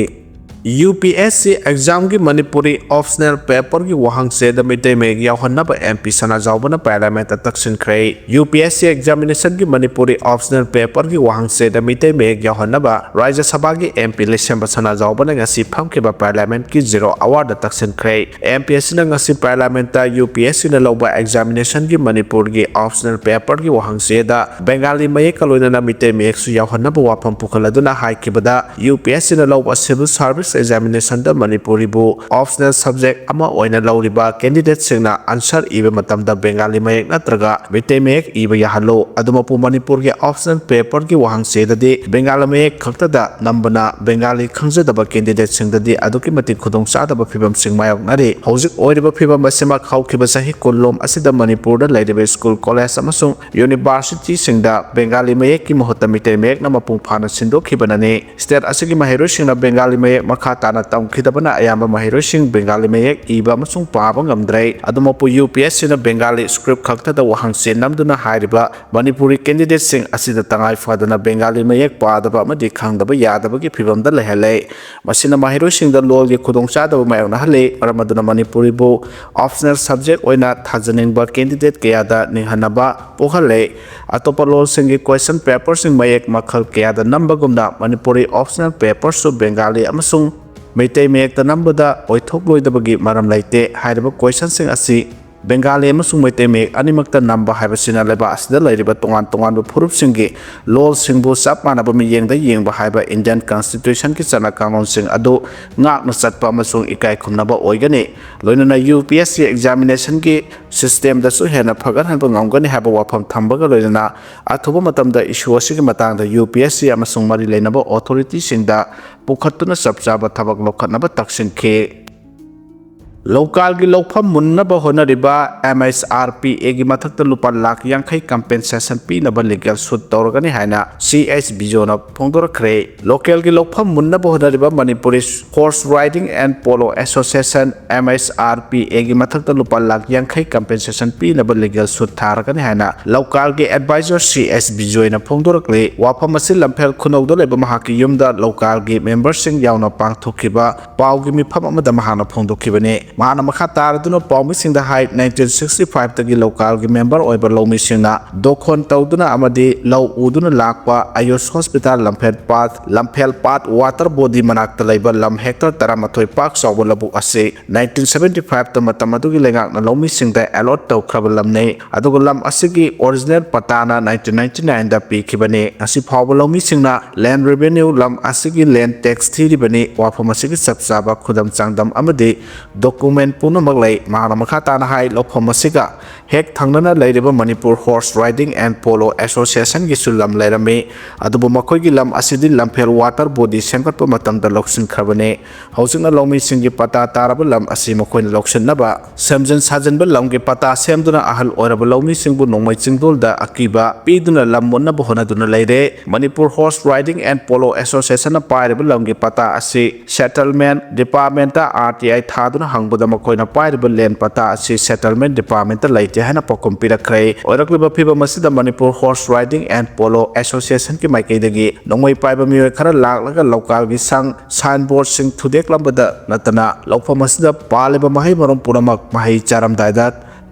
ꯌꯨ ꯄꯤ ꯑꯦꯁ ꯁꯤ ꯑꯦꯛꯖꯥꯝꯒꯤ ꯃꯅꯤꯄꯨꯔꯤ ꯑꯣꯞꯁꯅꯦꯜ ꯄꯦꯄꯔꯒꯤ ꯋꯥꯍꯪꯆꯦꯗ Meitei Mayek ꯌꯥꯎꯍꯟꯅꯕ M P ꯁꯅꯥꯖꯥꯎꯕꯅ ꯄꯥꯔꯂꯤꯌꯥꯃꯦꯟꯠꯇ ꯇꯛꯁꯤꯟꯈ꯭ꯔꯦ꯫ U P S C ꯑꯦꯛꯖꯥꯃꯤꯅꯦꯁꯟꯒꯤ ꯃꯅꯤꯄꯨꯔꯤ ꯑꯣꯞꯁꯅꯦꯜ ꯄꯦꯄꯔꯒꯤ ꯋꯥꯍꯪꯆꯦꯗ ꯃꯩꯇꯩ ꯃꯌꯦꯛ ꯌꯥꯎꯍꯟꯅꯕ ꯔꯥꯖ꯭ꯌ ꯁꯚꯥꯒꯤ ꯑꯦꯝ ꯄꯤ ꯂꯩꯁꯦꯝꯕ ꯁꯅꯥꯖꯥꯎꯕꯅ ꯉꯁꯤ ꯐꯝꯈꯤꯕ ꯄꯥꯔꯂꯤꯌꯥꯃꯦꯟꯠꯀꯤ ꯖꯤꯔꯣ ꯑꯋꯥꯔꯗ ꯇꯛꯁꯤꯟꯈ꯭ꯔꯦ꯫ ꯑꯦꯝ ꯄꯤ ꯑꯦꯁ ꯁꯤꯅ ꯉꯁꯤ ꯄꯥꯔꯂꯤꯌꯥꯃꯦꯟꯠꯇ ꯌꯨ ꯄꯤ ꯑꯦꯁ ꯁꯤꯅ ꯂꯧꯕ ꯑꯦꯛꯖꯥꯃꯤꯅꯦꯁꯟꯒꯤ ꯃꯅꯤꯄꯨꯔꯒꯤ ꯑꯣꯞꯁꯅꯦꯜ ꯄꯦꯄꯔꯒꯤ ꯋꯥꯍꯪꯆꯦꯗ ꯕꯦꯡꯒꯥꯂꯤ ꯃꯌꯦꯛꯀ ꯂꯣꯏꯅꯅ ꯃꯤꯇꯩ ꯃꯌꯦꯛꯁꯨ ꯌꯥꯎꯍꯟꯅꯕ ꯋꯥꯐꯝ ꯄꯨꯈꯠꯂꯗꯨꯅ ꯍꯥꯏꯈꯤꯕꯗ, ꯌꯨ ꯄꯤ ꯑꯦꯁ ꯁꯤꯅ ꯂꯧꯕ ꯁꯤꯚꯤꯜ ꯁꯥꯔꯚꯤꯁ ꯑꯦꯛꯖꯥꯃꯤꯅꯦꯁꯟꯗ ꯃꯅꯤꯄꯨꯔꯤꯕꯨ ꯑꯣꯞꯁꯅꯦꯜ ꯁꯕꯖꯦꯛ ꯑꯃ ꯑꯣꯏꯅ ꯂꯧꯔꯤꯕ ꯀꯦꯟꯗꯤꯗꯦꯠꯁꯤꯡꯅ ꯑꯟꯁꯔ ꯏꯕ ꯃꯇꯝꯗ ꯕꯦꯡꯒꯥꯂꯤ ꯃꯌꯦꯛ ꯅꯠꯇ꯭ꯔꯒ ꯃꯤꯇꯩ ꯃꯌꯦꯛ ꯏꯕ ꯌꯥꯍꯜꯂꯨ꯫ ꯑꯗꯨꯃꯛꯄꯨ ꯃꯅꯤꯄꯨꯔꯒꯤ ꯑꯣꯞꯁꯅꯦꯜ ꯄꯦꯄꯔꯒꯤ ꯋꯥꯍꯪꯆꯦꯗꯗꯤ ꯕꯦꯡꯒꯥꯂꯤ ꯃꯌꯦꯛ ꯈꯛꯇꯗ ꯅꯝꯕꯅ ꯕꯦꯡꯒꯥꯂꯤ ꯈꯪꯖꯗꯕ ꯀꯦꯟꯗꯤꯗꯦꯠꯁꯤꯡꯗꯗꯤ ꯑꯗꯨꯛꯀꯤ ꯃꯇꯤꯛ ꯈꯨꯗꯣꯡꯆꯥꯗꯕ ꯐꯤꯕꯝꯁꯤꯡ ꯃꯥꯌꯣꯛꯅꯔꯤ꯫ ꯍꯧꯖꯤꯛ ꯑꯣꯏꯔꯤꯕ ꯐꯤꯕꯝ ꯑꯁꯤꯃꯛ ꯍꯧꯈꯤꯕ ꯆꯍꯤ ꯀꯨꯟꯂꯣꯝ ꯑꯁꯤꯗ ꯃꯅꯤꯄꯨꯔꯗ ꯂꯩꯔꯤꯕ ꯁ꯭ꯀꯨꯜ, ꯀꯣꯂꯦꯖ ꯑꯃꯁꯨꯡ ꯌꯨꯅꯤꯚꯔꯁꯤꯇꯤꯁꯤꯡꯗ ꯕꯦꯡꯒꯥꯂꯤ ꯃꯌꯦꯛꯀꯤ ꯃꯍꯨꯠꯇ ꯃꯤꯇꯩ ꯃꯌꯦꯛꯅ ꯃꯄꯨꯡ ꯐꯥꯅ ꯁꯤꯟꯗꯣꯛꯈꯤꯕꯅꯅꯤ꯫ ꯁ꯭ꯇꯦꯠ ꯑꯁꯤꯒꯤ ꯃꯍꯩꯔꯣꯏꯁꯤꯡꯅ ꯕꯦꯡꯒꯥꯂꯤ ꯃꯌꯦꯛ ꯃꯈꯥ ꯇꯥꯅ ꯇꯝꯈꯤꯗꯕꯅ ꯑꯌꯥꯝꯕ ꯃꯍꯩꯔꯣꯏꯁꯤꯡ ꯕꯦꯡꯒꯥꯂꯤ ꯃꯌꯦꯛ ꯏꯕ ꯑꯃꯁꯨꯡ ꯄꯥꯕ ꯉꯝꯗ꯭ꯔꯦ꯫ ꯑꯗꯨꯃꯛꯄꯨ ꯌꯨ ꯄꯤ ꯑꯦꯁ ꯁꯤꯅ ꯕꯦꯡꯒꯥꯂꯤ ꯁ꯭ꯀ꯭ꯔꯤꯞ ꯈꯛꯇꯗ ꯋꯥꯍꯪꯆꯦ ꯅꯝꯗꯨꯅ ꯍꯥꯏꯔꯤꯕ ꯃꯅꯤꯄꯨꯔꯤ ꯀꯦꯟꯗꯤꯗꯦꯠꯁꯤꯡ ꯑꯁꯤꯗ ꯇꯉꯥꯏ ꯐꯗꯅ ꯕꯦꯡꯒꯥꯂꯤ ꯃꯌꯦꯛ ꯄꯥꯗꯕ ꯑꯃꯗꯤ ꯈꯪꯗꯕ ꯌꯥꯗꯕꯒꯤ ꯐꯤꯕꯝꯗ ꯂꯩꯍꯜꯂꯦ꯫ ꯃꯁꯤꯅ ꯃꯍꯩꯔꯣꯏꯁꯤꯡꯗ ꯂꯣꯜꯒꯤ ꯈꯨꯗꯣꯡꯆꯥꯗꯕ ꯃꯥꯌꯣꯛꯅꯍꯜꯂꯤ꯫ ꯃꯔꯝ ꯑꯗꯨꯅ ꯃꯅꯤꯄꯨꯔꯤꯕꯨ ꯑꯣꯞꯁꯅꯦꯜ ꯁꯕꯖꯦꯛ ꯑꯣꯏꯅ ꯊꯥꯖꯅꯤꯡꯕ ꯀꯦꯟꯗꯤꯗꯦꯠ ꯀꯌꯥꯗ ꯅꯤꯡꯍꯟꯅꯕ ꯄꯣꯛꯍꯜꯂꯦ꯫ ꯑꯇꯣꯞꯄ ꯂꯣꯜꯁꯤꯡꯒꯤ ꯀ꯭ꯋꯦꯁꯟ ꯄꯦꯄꯔꯁꯤꯡ ꯃꯌꯦꯛ ꯃꯈꯜ ꯀꯌꯥꯗ ꯅꯝꯕꯒꯨꯝꯅ ꯃꯅꯤꯄꯨꯔꯤ ꯑꯣꯞꯁꯅꯦꯜ ꯄꯦꯄꯔꯁꯨ ꯕꯦꯡꯒꯥꯂꯤ ꯑꯃꯁꯨꯡ ꯃꯩꯇꯩ ꯃꯌꯦꯛꯇ ꯅꯝꯕꯗ ꯑꯣꯏꯊꯣꯛꯂꯣꯏꯗꯕꯒꯤ ꯃꯔꯝ ꯂꯩꯇꯦ꯫ ꯍꯥꯏꯔꯤꯕ ꯀ꯭ꯋꯦꯁꯟꯁꯤꯡ ꯑꯁꯤ ꯕꯦꯡꯒꯥꯂꯤ ꯑꯃꯁꯨꯡ ꯃꯩꯇꯩ ꯃꯌꯦꯛ ꯑꯅꯤꯃꯛꯇ ꯅꯝꯕ ꯍꯥꯏꯕꯁꯤꯅ ꯂꯩꯕꯥꯛ ꯑꯁꯤꯗ ꯂꯩꯔꯤꯕ ꯇꯣꯉꯥꯟ ꯇꯣꯉꯥꯟꯕ ꯐꯨꯔꯨꯞꯁꯤꯡꯒꯤ ꯂꯣꯜꯁꯤꯡꯕꯨ ꯆꯞ ꯃꯥꯟꯅꯕ ꯃꯤꯠꯌꯦꯡꯗ ꯌꯦꯡꯕ ꯍꯥꯏꯕ ꯏꯟꯗꯤꯌꯟ ꯀꯟꯁꯇꯤꯇ꯭ꯌꯨꯁꯟꯒꯤ ꯆꯠꯅ ꯀꯥꯡꯂꯣꯟꯁꯤꯡ ꯑꯗꯨ ꯉꯥꯛꯅ ꯆꯠꯄ ꯑꯃꯁꯨꯡ ꯏꯀꯥꯏ ꯈꯨꯝꯅꯕ ꯑꯣꯏꯒꯅꯤ꯫ ꯂꯣꯏꯅꯅ ꯌꯨ ꯄꯤ ꯑꯦꯁ ꯁꯤ ꯑꯦꯛꯖꯥꯃꯤꯅꯦꯁꯟꯒꯤ ꯁꯤꯁꯇꯦꯝꯗꯁꯨ ꯍꯦꯟꯅ ꯐꯒꯠꯍꯟꯕ ꯉꯝꯒꯅꯤ ꯍꯥꯏꯕ ꯋꯥꯐꯝ ꯊꯝꯕꯒ ꯂꯣꯏꯅꯅ ꯑꯊꯨꯕ ꯃꯇꯝꯗ ꯏꯁꯨ ꯑꯁꯤꯒꯤ ꯃꯇꯥꯡꯗ ꯌꯨ ꯄꯤ ꯑꯦꯁ ꯁꯤ ꯑꯃꯁꯨꯡ ꯃꯔꯤ ꯂꯩꯅꯕ ꯑꯣꯊꯣꯔꯤꯇꯤꯁꯤꯡꯗ ꯄꯨꯈꯠꯇꯨꯅ ꯆꯞ ꯆꯥꯕ ꯊꯕꯛ ꯂꯧꯈꯠꯅꯕ ꯇꯛꯁꯤꯟꯈꯤ꯫ ꯂꯧꯀꯥꯜꯒꯤ ꯂꯧꯐꯝ ꯃꯨꯟꯅꯕ ꯍꯣꯠꯅꯔꯤꯕ ꯑꯦꯝ ꯑꯩꯆ ꯑꯥꯔ ꯄꯤ ꯑꯦꯒꯤ ꯃꯊꯛꯇ ꯂꯨꯄꯥ ꯂꯥꯈ ꯌꯥꯡꯈꯩ ꯀꯝꯄꯦꯟꯁꯦꯁꯟ ꯄꯤꯅꯕ ꯂꯤꯒꯦꯜ ꯁꯨꯠ ꯇꯧꯔꯒꯅꯤ ꯍꯥꯏꯅ ꯁꯤ ꯑꯩꯆ ꯕꯤꯖꯣꯅ ꯐꯣꯡꯗꯣꯔꯛꯈ꯭ꯔꯦ꯫ ꯂꯣꯀꯦꯜꯒꯤ ꯂꯧꯐꯝ ꯃꯨꯟꯅꯕ ꯍꯣꯠꯅꯔꯤꯕ Manipuri horse riding and polo association, M H R P ꯑꯦꯒꯤ ꯃꯊꯛꯇ ꯂꯨꯄꯥ ꯂꯥꯈ ꯌꯥꯡꯈꯩ ꯀꯝꯄꯦꯟꯁꯦꯁꯟ ꯄꯤꯅꯕ ꯂꯤꯒꯦꯜ ꯁꯨꯠ ꯊꯥꯔꯒꯅꯤ ꯍꯥꯏꯅ ꯂꯧꯀꯥꯜꯒꯤ ꯑꯦꯗꯚꯥꯏꯖꯔ ꯁꯤ ꯑꯦꯁ ꯕꯤꯖꯣꯏꯅ ꯐꯣꯡꯗꯣꯔꯛꯂꯤ꯫ ꯋꯥꯐꯝ ꯑꯁꯤ ꯂꯝꯐꯦꯜ ꯈꯨꯅꯧꯗ ꯂꯩꯕ ꯃꯍꯥꯛꯀꯤ ꯌꯨꯝꯗ ꯂꯧꯀꯥꯜꯒꯤ ꯃꯦꯝꯕꯔꯁꯤꯡ ꯌꯥꯎꯅ ꯄꯥꯡꯊꯣꯛꯈꯤꯕ ꯄꯥꯎꯒꯤ ꯃꯤꯐꯝ ꯑꯃꯗ ꯃꯍꯥꯛꯅ ꯐꯣꯡꯗꯣꯛꯈꯤꯕꯅꯤ꯫ ꯃꯍꯥꯛꯅ ꯃꯈꯥ ꯇꯥꯔꯗꯨꯅ ꯄꯥꯎꯃꯤꯁꯤꯡꯗ ꯍꯥꯏ, ꯅꯥꯏꯟꯇꯤꯟ ꯁꯤꯛꯁꯇꯤ ꯐꯥꯏꯚꯇꯒꯤ ꯂꯧꯀꯥꯜꯒꯤ ꯃꯦꯝꯕꯔ ꯑꯣꯏꯕ ꯂꯧꯃꯤꯁꯤꯡꯅ ꯗꯣꯈꯣꯟ ꯇꯧꯗꯨꯅ ꯑꯃꯗꯤ ꯂꯧ ꯎꯗꯨꯅ ꯂꯥꯛꯄ ꯑꯌꯨꯁ ꯍꯣꯁꯄꯤꯇꯥꯜ ꯂꯝꯐꯦꯜ ꯄꯥꯠ, ꯂꯝꯐꯦꯜ ꯄꯥꯠ ꯋꯥꯇꯔ ꯕꯣꯗꯤ ꯃꯅꯥꯛꯇ ꯂꯩꯕ ꯂꯝ ꯍꯦꯛꯇꯔ ꯇꯔꯥꯃꯥꯊꯣꯏ ꯄꯥꯛ ꯆꯥꯎꯕ ꯂꯧꯕꯨꯛ ꯑꯁꯤ ꯅꯥꯏꯟꯇꯤꯟ ꯁꯚꯦꯟꯇꯤ ꯐꯥꯏꯚꯇ ꯃꯇꯝ ꯑꯗꯨꯒꯤ ꯂꯩꯉꯥꯛꯅ ꯂꯧꯃꯤꯁꯤꯡꯗ ꯑꯦꯂꯣꯠ ꯇꯧꯈ꯭ꯔꯕ ꯂꯝꯅꯤ꯫ ꯑꯗꯨꯒ ꯂꯝ ꯑꯁꯤꯒꯤ ꯑꯣꯔꯤꯖꯤꯅꯦꯜ ꯄꯇꯥꯅ ꯅꯥꯏꯟꯇꯤꯟ ꯅꯥꯏꯟꯇꯤ ꯅꯥꯏꯟꯗ ꯄꯤꯈꯤꯕꯅꯤ꯫ ꯉꯁꯤ ꯐꯥꯎꯕ ꯂꯧꯃꯤꯁꯤꯡꯅ ꯂꯦꯟ ꯔꯦꯚꯦꯅ꯭ꯌꯨ, ꯂꯝ ꯑꯁꯤꯒꯤ ꯂꯦꯟ ꯇꯦꯛꯁ ꯊꯤꯔꯤꯕꯅꯤ꯫ ꯋꯥꯐꯝ ꯑꯁꯤꯒꯤ ꯆꯞ ꯆꯥꯕ ꯈꯨꯗꯝ ꯆꯥꯡꯗꯝ ꯑꯃꯗꯤ ꯗꯣꯀꯨꯃꯦꯟ ꯄꯨꯝꯅꯃꯛ ꯂꯩ꯫ ꯃꯍꯥꯛꯅ ꯃꯈꯥ ꯇꯥꯅ ꯍꯥꯏ, ꯂꯧꯐꯝ ꯑꯁꯤꯒ ꯍꯦꯛ ꯊꯪꯅꯅ ꯂꯩꯔꯤꯕ Manipur horse riding and polo ꯑꯦꯁꯣꯁꯤꯌꯦꯁꯟꯒꯤꯁꯨ ꯂꯝ ꯂꯩꯔꯝꯃꯤ, ꯑꯗꯨꯕꯨ ꯃꯈꯣꯏꯒꯤ ꯂꯝ ꯑꯁꯤꯗꯤ ꯂꯝꯐꯦꯜ ꯋꯥꯇꯔ ꯕꯣꯗꯤ ꯁꯦꯝꯒꯠꯄ ꯃꯇꯝꯗ ꯂꯧꯁꯤꯟꯈ꯭ꯔꯕꯅꯤ꯫ ꯍꯧꯖꯤꯛꯅ ꯂꯧꯃꯤꯁꯤꯡꯒꯤ ꯄꯇꯥ ꯇꯥꯔꯕ ꯂꯝ ꯑꯁꯤ ꯃꯈꯣꯏꯅ ꯂꯧꯁꯤꯟꯅꯕ ꯁꯦꯝꯖꯤꯟ ꯁꯥꯖꯤꯟꯕ ꯂꯝꯒꯤ ꯄꯇꯥ ꯁꯦꯝꯗꯨꯅ ꯑꯍꯜ ꯑꯣꯏꯔꯕ ꯂꯧꯃꯤꯁꯤꯡꯕꯨ ꯅꯣꯡꯃꯩ ꯆꯤꯡꯗꯣꯜꯗ ꯑꯀꯤꯕ ꯄꯤꯗꯨꯅ ꯂꯝ ꯃꯨꯟꯅꯕ ꯍꯣꯠꯅꯗꯨꯅ ꯂꯩꯔꯦ꯫ Manipur horse riding and polo ꯑꯦꯁꯣꯁꯤꯌꯦꯁꯟꯅ ꯄꯥꯏꯔꯤꯕ ꯂꯝꯒꯤ ꯄꯇꯥ ꯑꯁꯤ ꯁꯦꯇꯜꯃꯦꯟ ꯗꯤꯄꯥꯔꯠꯃꯦꯟꯇ ꯑꯥꯔ ꯇꯤ ꯑꯥꯏ ꯊꯥꯗꯨꯅ ꯍꯪꯕꯗ ꯃꯈꯣꯏꯅ ꯄꯥꯏꯔꯤꯕ ꯂꯦꯟ ꯄꯇꯥ ꯑꯁꯤ ꯁꯦꯇꯜꯃꯦꯟ ꯗꯤꯄꯥꯔꯠꯃꯦꯟꯇ ꯂꯩꯇꯦ ꯍꯥꯏꯅ ꯄꯥꯎꯈꯨꯝ ꯄꯤꯔꯛꯈ꯭ꯔꯦ꯫ ꯑꯣꯏꯔꯛꯂꯤꯕ ꯐꯤꯕꯝ ꯑꯁꯤꯗ Manipur horse riding and polo ꯑꯦꯁꯣꯁꯤꯌꯦꯁꯟꯒꯤ ꯃꯥꯏꯀꯩꯗꯒꯤ ꯅꯣꯡꯃꯩ ꯄꯥꯏꯕ ꯃꯤꯑꯣꯏ ꯈꯔ ꯂꯥꯛꯂꯒ ꯂꯧꯀꯥꯜꯒꯤ ꯁꯪ, ꯁꯥꯏꯟ ꯕꯣꯔꯗꯁꯤꯡ ꯊꯨꯗꯦꯛꯂꯝꯕꯗ ꯅꯠꯇꯅ ꯂꯧꯐꯝ ꯑꯁꯤꯗ ꯄꯥꯜꯂꯤꯕ ꯃꯍꯩ ꯃꯔꯣꯡ ꯄꯨꯝꯅꯃꯛ ꯃꯍꯩ ꯆꯥꯔꯝꯗꯥꯏꯗ